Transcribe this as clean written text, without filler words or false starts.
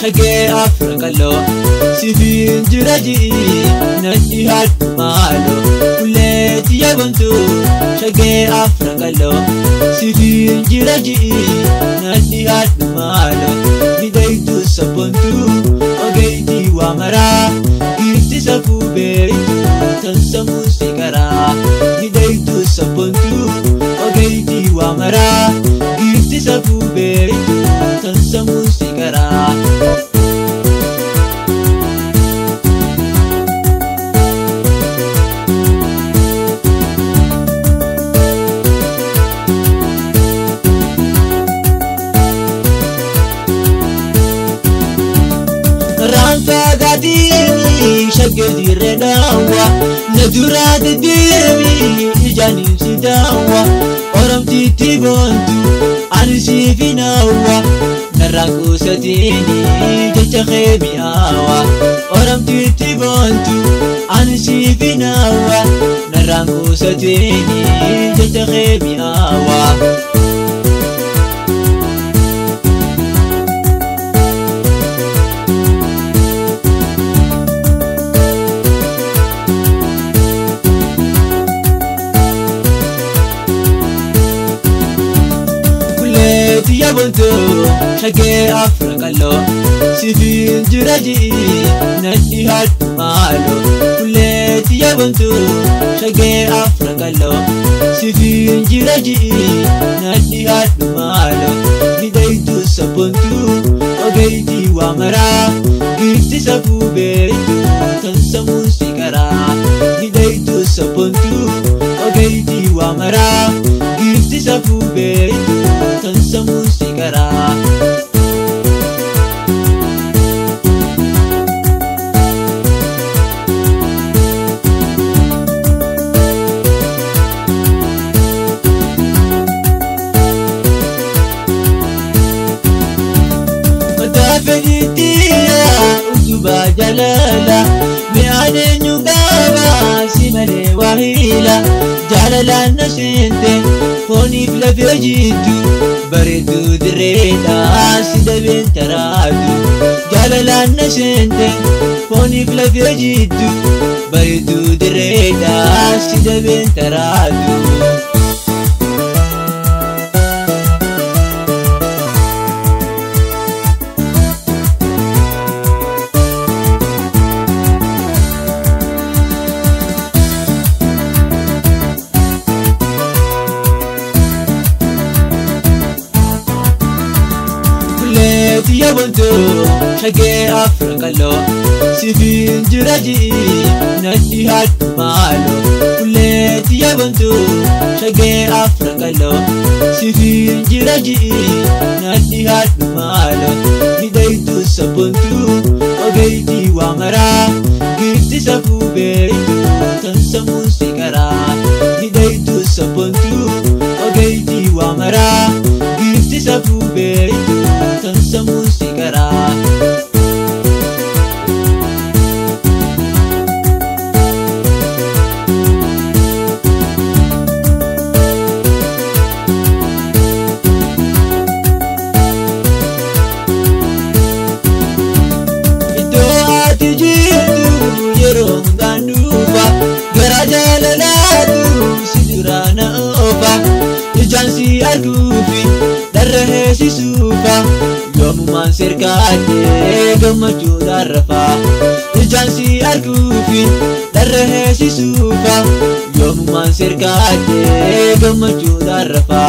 Shagee afran qalloo sifiin jira ji'i natti haadhu maaloo. Kulleetti yaabamtu shagee afran qalloo sifiin jira ji'i natti haadhu maaloo. Midheeytu sabboontu ogeeytii waa maraa giifti safuu beektu tan sammuu si karaa. Midheeytu sabboontu ogeeytii waa maraa giifti safuu beektu tan sammuu si karaa. Raanfagaatiini shaggee dirree daawwa na duraa deddeebi ijaan si daawwa oromtiitti boontu ani siif hin hawwa narraan quusatiini jecha kee mi'aawa oromtiitti boontu ani siif hin hawwa narraan quusatiini jecha kee mi'aawa. Kulleetti yaabamtu shagee afran qalloo sifiin jira ji'i natti haadhu maaloo. Kulleetti yaabamtu shagee afran qalloo sifiin jira ji'i natti haadhu maaloo. Midheeytu sabboontu ogeeytii waa maraa giifti safuu beektu tan sammuu si karaa. Midheeytu sabboontu ogeeytii waa maraa giifti safuu beektu tan sammuu si karaa. Mataa fedhiittiya utubaa jaalala mi'aan eenyu qaba si malee waa hila jaalalaan na seente fooniif lafee jiddu bareedduu dirreedha si dabeen taraatu jaalalaan na seente fooniif lafee jiddu bareedduu dirreedha si dabeen taraatu. Kulleetti yaabamtu shagee afran qalloo sifiin jira ji'i natti haadhu maaloo. Kulleetti yaabamtu shagee afran qalloo sifiin jira ji'i natti haadhu maaloo. Midheeytu sabboontu ogeeytii waa maraa giifti safuu beektu tan sammuu si karaa. Midheeytu sabboontu ogeeytii waa maraa giifti safuu beektu tan sammuu si karaa. Iddoo ati jirtu yeroo hundaan dhufa gara jaalalaatu si duraa na oofa ijaan si arguufi dharra heesisuufa yoomumaan sirkaadhee gammachuudhaan rafa ijaan si arguufi dharra heesisuufa yoomumaan sirkaadhee gammachuudhaan rafa.